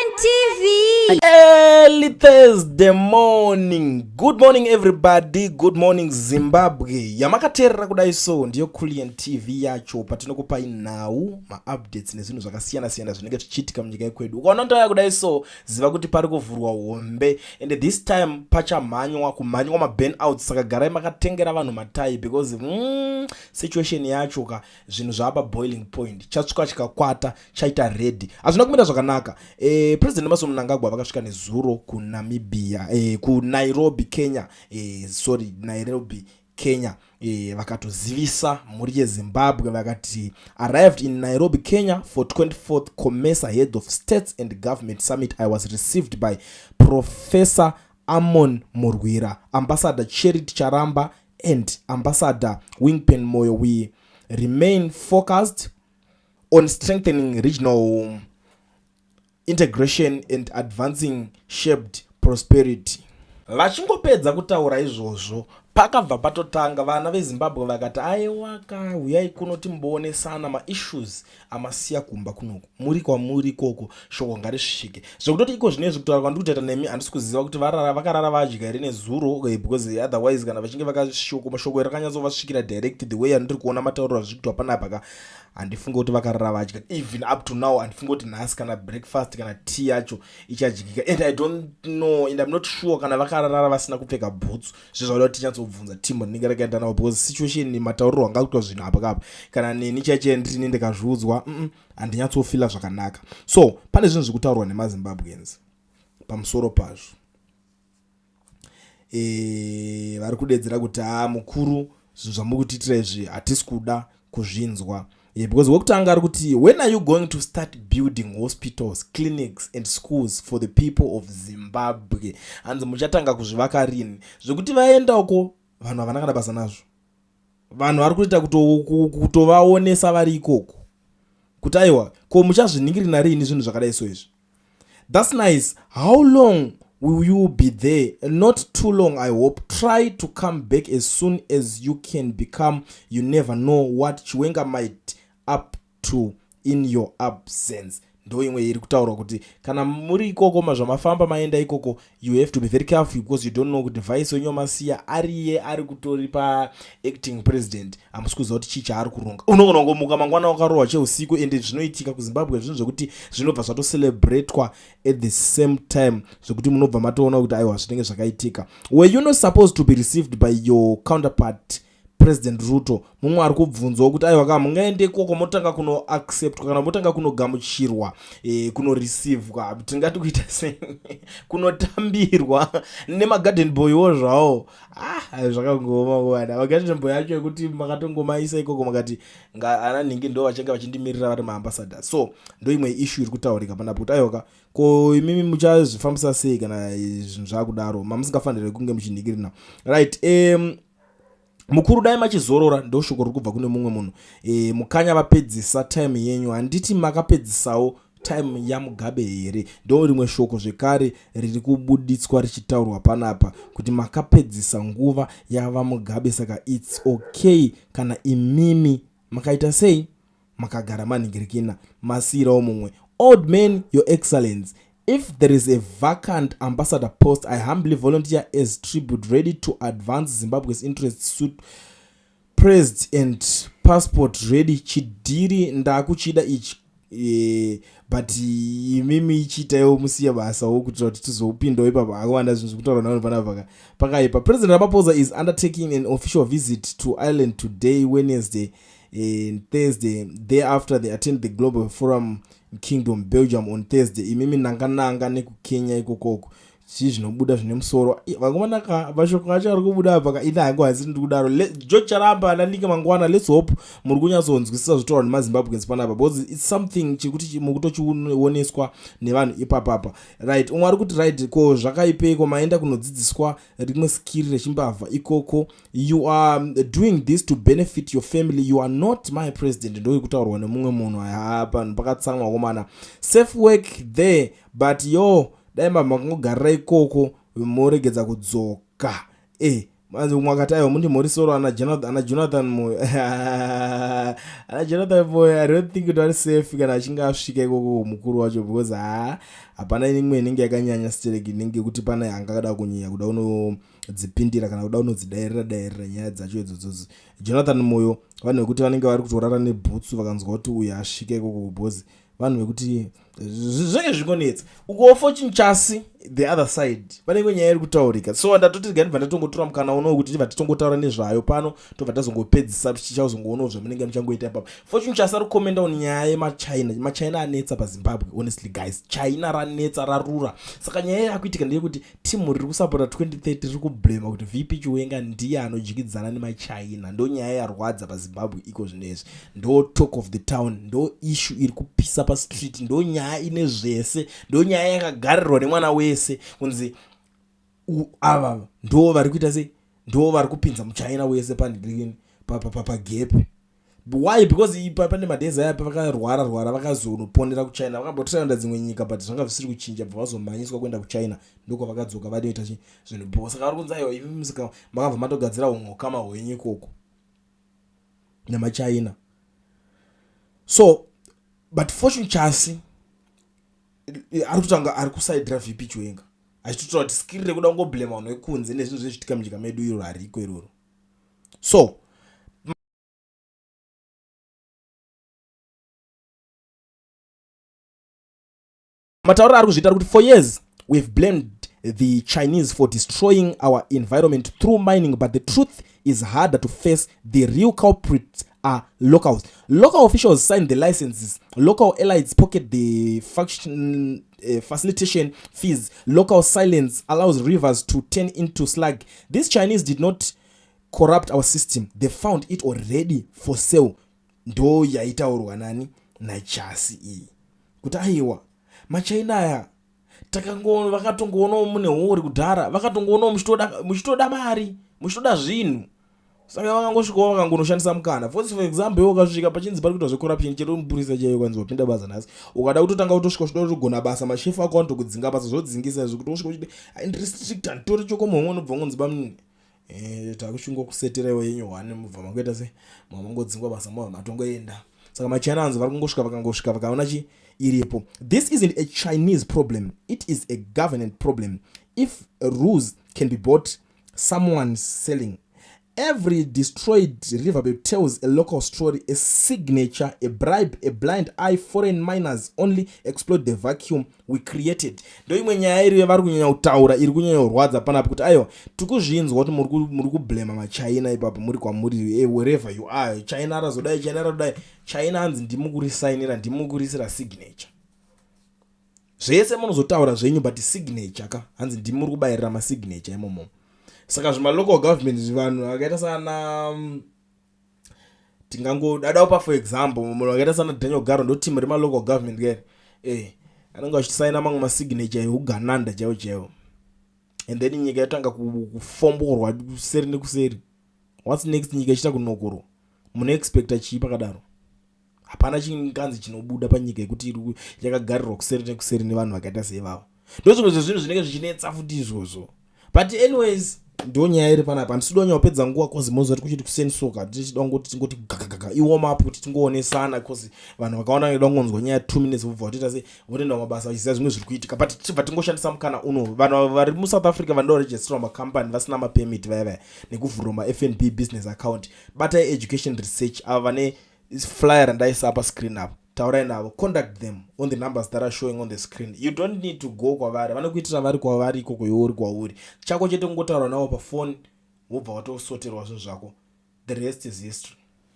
Kulliant TV. Early Thursday morning. Good morning, everybody. Good morning, Zimbabwe. Yamakateerera kudai so ndiyo Kulliant TV yacho, patinokupai nhau, maupdates nezvinhu zvakasiyana siyana zvinenge zvichiitika munyika yekwedu. Ukaona ndauya kudai so, ziva kuti pari kuvhurwa hombe, and this time pachamhanywa, kumhanywa maburn-outs. Saka garai makatengera vanhu matai because situation yacho ka, zvinhu zvava boiling point, chatsvuka chikakwata chaita ready. Hazvina kumira zvakanaka. President Emmerson Mnangagwa vakasvika nezuro kuNamibia, kuNairobi, Kenya, sorry, Nairobi, Kenya. Vakatozivisa mhuri yeZimbabwe vakati, "Arrived in Nairobi, Kenya for 24th COMESA Head of States and Government Summit. I was received by Professor Amon Murwira, Ambassador Charity Charamba and Ambassador Wingpen Moyo. We remain focused on strengthening regional integration and advancing shared prosperity." Vachingopedza kutaura izvozvo, pakabva patotanga vana veZimbabwe vakati, "Aiwaka, uyai kuno timboonesana maissues amasiya kumba kunoku. Muri kwamuri ikoko, shoko ngarisvike." Zvekutoti iko zvinezvi kutaura kwandiri kutoita nemi, handisi kuziva kuti vakarara vadya here nezuro, because otherwise kana vachinge vakashoko, mashoko rakanyatsovasvikira direct the way yandiri kuona matauriro azviri kuitwa panapa ka, handifunge kuti vakarara vadya. Even up to now, handifunge kuti nhasi kana breakfast kana tea yacho ichadyika. And I don't know and I'm not sure kana vakarara vasina kupfeka bhutsu. Zvezvauda kuti tinyatsobvunza team rinenge rakaenda navo, because situation, matauriro anga kuitwa zvinhu apa kapa, kana neni chaichai ndirini ndikazviudzwa, handinyatsofila zvakanaka. So pane zvinhu zviri kutaurwa nemaZimbabweans pamusoro pazvo. Vari kudedzera kuti, "Ha, mukuru, zvinhu zvamuri kutiitira izvi hatisi kuda kuzvinzwa." Because wekutanga ari kuti, "When are you going to start building hospitals, clinics and schools for the people of Zimbabwe?" Hanzi, "Muchatanga kuzvivaka rini?" Zvekuti vaenda uko, vanhu havana kana basa nazvo. Vanhu vari kuita kutovaonesa vari ikoko kuti, "Aiwa, ko muchazviningirina rini zvinhu zvakadai so izvi?" "That's nice. How long will you be there? Not too long, I hope. Try to come back as soon as you can become. You never know what Chiwenga might up to in your absence." Ndo imwe iri kutaurwa kuti kana muri ikoko, mazvamafamba maenda ikoko, you have to be very careful because you don't know kuti vice wenyu wamasiya ariye ari kutori paacting president, hamusi kuziva kuti chii chaari kuronga. Unogona kungomuka mangwana wakarohwa cheusiku. Ende zvinoitika kuZimbabwe zvinhu zvekuti zvinobva zvatocelebratwa at the same time, zvekuti munobva matoona kuti aiwa, zvinenge zvakaitika. "Were you not supposed to be received by your counterpart, President Ruto?" Mumwe ari kubvunzwawo kuti, "Aiwa ka, mungaende ikoko motanga kunoacceptwa kana motanga kunogamuchirwa, kunoreceivewa, tingati kuita sei, kunotambirwa nemagarden boywo zvawo?" Ah, zvakangoma kuwana magarden boy acho ekuti makatongomaisa ikoko, makati ana nhingi ndo vachange vachindimirira vari maambassador. So ndo imwe issue iri kutaurika panapo kuti, "Aiwa ka, ko imimi muchazvifambisa sei kana zvinhu zvakudaro mamusingafaniri kunge muchinhingirina?" Right. "Mukuru, dai machizorora," ndo shoko riri kubva kune mumwe munhu. "Mukanya vapedzisa time yenyu. Handiti makapedzisawo time yaMugabe here?" Ndo rimwe shoko zvekare riri kubuditswa richitaurwa panapa kuti makapedzisa nguva yavaMugabe, saka it's okay kana imimi makaita sei, makagara manhingirikina, masiyirawo mumwe. "Old man, your excellence, if there is a vacant ambassador post, I humbly volunteer as tribute, ready to advance Zimbabwe's interest. Suit pressed and passport ready. Chidhiri ndakuchida ichi." But imimi ichiitaiwo musiye basawo kuitira kuti tizopindawo ipapo. Akawanda zvinhu zvekutaura navanhu panapa, pakaipa. President Ramaphosa is undertaking an official visit to Ireland today, Wednesday and Thursday. Thereafter they attend the Global Forum Kingdom, Belgium on Thursday. Imimi nanga nanga nekuKenya ikokoko, chii zvinobuda zvine musoro? Vakomana, mashoko acho ari kubuda apa ka, ini hangu hasiri ndiri kudaro. George Charamba naNike mangwana, let's hope muri kunyatsonzwisisa zvitaurwa nemaZimbabweans panapa, because it's something chekuti muri kutochioneswa nevanhu ipapapa. Right, umwe ari kuti, "Right, ko zvakaipeiko? Maenda kunodzidziswa rimwe skiri rechimbavha ikoko. You are doing this to benefit your family. You are not my president." Ndo kutaurwa nemumwe munhu. Ha, panhu pakatsamwa komana. "Safe work there, but yo, dai makangogarira ikoko moregedza kudzoka." Manzi umwe akati aiwa mundimhorisoro ana Jonathan, ana Jonathan Moyo. Ana Jonathan Moyo, I don't think kuti vari safe kana achinge asvika ikoko mukuru wacho because haa hapana imwe inenge yakanyanya stereki inenge yekuti pane angada kunyanya kuda kunodzipindira kana kuda kunodzidairira dairira nyaya dzacho idzodzodzo. Jonathan Moyo vanhu vekuti vanenge vari kutorara nebhutsu vakanzwa kuti uyu asvika ikoko because vanhu vekuti zvinenge zvingonetsa ukuwo Fortune Chasi the other side pane imwe nyaya iri kutaurika. So ndatoti rega ndibva ndatongotora mukana unowu kuti tibva titongotaura nezvayo pano, tobva tazongopedzisa tichazongoonawo zvamunenge muchangoita ipapo. Fortune Chasi ari kukomenda on nyaya yemachina. Machina anetsa paZimbabwe, honestly guys, China ranetsa, rarura. Saka nyaya yakuitika ndeyekuti timu riri kusapota 2030 riri kublema kuti VP Chiwenga ndiye anodyidzana nemachina. Ndo nyaya yarwadza paZimbabwe iko zvinezvi, ndo talk of the town, ndo issue iri kupisa pastreet, ndo nyaya ine zvese, ndo nyaya yakagarirwa nemwana wese kunzi ava ndo vari kuita sei, ndo vari kupinza muchina wese pandirini pagepi. Why? Because pane madays aya pavakarwara rwara vakazonoponera kuChina, vakambotraenda dzimwe nyika but zvanga zvisiri kuchinja, bva vazomhanyiswa kuenda kuChina, ndokwavakadzoka vanoita zvinhu bho. Saka vari kunzi aiwa, imi musika makabva matogadzira humwe ukama hwenyu ikoko nemachina. So but Fortune Chasi ari kutanga ari kusaidira VP Chiwenga achitotaura kuti skiri rekuda kungoblema vanhu vekunze nezvinhu zvezviitika munyika medu iro hariko iroro. So matauriro ari kuzviita ari kuti, for years we have blamed the Chinese for destroying our environment through mining, but the truth is harder to face: the real culprits are locals. Local officials sign the licenses, local elites pocket the function facilitation fees, local silence allows rivers to turn into slag. These Chinese did not corrupt our system, they found it already for sale. Ndo yaitaurwa nani, naChasi iyi, kuti aiwa, machina aya takango vakatongoonawo mune huori kudhara, vakatongoonawo muchitoda mari, muchitoda zvinhu, saka vakangosvikawo vakangonoshandisa mukana. For example, iwe ukasvika pachinzi pari kuitwa zvecorruption, chero mupurisa chaiyo, kwanzi wapinda basa nhasi, ukada kutotanga kutosvika uchida kutogona basa, mashefu ako anotokudzinga basa. Zvodzingisa izvo kuti usvika uchiti ndiri strict, handitori chokomuhomwe, unobva ngonzi bamunini, takuchingokuseterewo yenyu one, mubva mangoita se mamangodzingwa basa, mobva matongoenda. Saka machina anzi vari kungosvika, vakangosvika vakaona chi iripo. This isn't a Chinese problem, it is a government problem. If rules can be bought, someone's selling. Every destroyed riverbed tells a local story, a signature, a bribe, a blind eye. Foreign miners only exploit the vacuum we created. Ndo imwe nyaya iri vari kunyanya kutaura, iri kunyanya kurwadza panapa, kuti aiwa, tikuzvinzwa kuti muri kublema machina ipapo muri kwamuri, wherever you are. China razodai, China razodai, China hanzi ndimukurisainira, ndimukurisira signature. Zvese munozotaura zvenyu, but signature ka, hanzi ndimuri kubayirira masignature imomo. Saka zvimalocal government, vanhu vakaita sana tingangodadawo pa for example, munhu vakaita sana Daniel Garo, ndo team remalocal government kere, anenge achisaina mamwe masignature eugananda chaiwo chaiwo, and then nyika yotanga kufomborwa kuseri nekuseri. What's next? Nyika ichiita kunokorwa, munoexpecta chii pakadaro? Hapana chinganzi chinobuda panyika yekuti yakagarirwa kuseri nekuseri nevanhu vakaita seivavo. Ndo zvimwe zvezvinhu zvinenge zvichinetsa futi izvozvo. But anyways, ndo nyaya iri panapa. Handisi kuda kunyanya nguva cause moziva kuti kuchiti kuseni soka tichida kungoti tingoti gagagaga iwarm up kuti tingoonesana, cause vanhu vakaona vanoda kungonzwa nyaya 2 minutes, vobva vatoita se votoenda kumabasa vachiziva zvimwe zviri kuitika. But tibva tingoshandisa mukana uno, vanhu vari muSouth Africa vanoda kuregisterwa makambani vasina mapermit vaya vaya nekuvhurwa maFNB business account, batai Education Research, ava vane flyer randaisa pascreen apo. Taurai navo, contact them on the numbers that are showing on the screen. You don't need to go kwavari, vanokuitira vari kwavari ikoko. Iwe uri kwauri, chako chete kungotaura navo pafoni, wobva watosoterwa zvinhu zvako. The rest is history.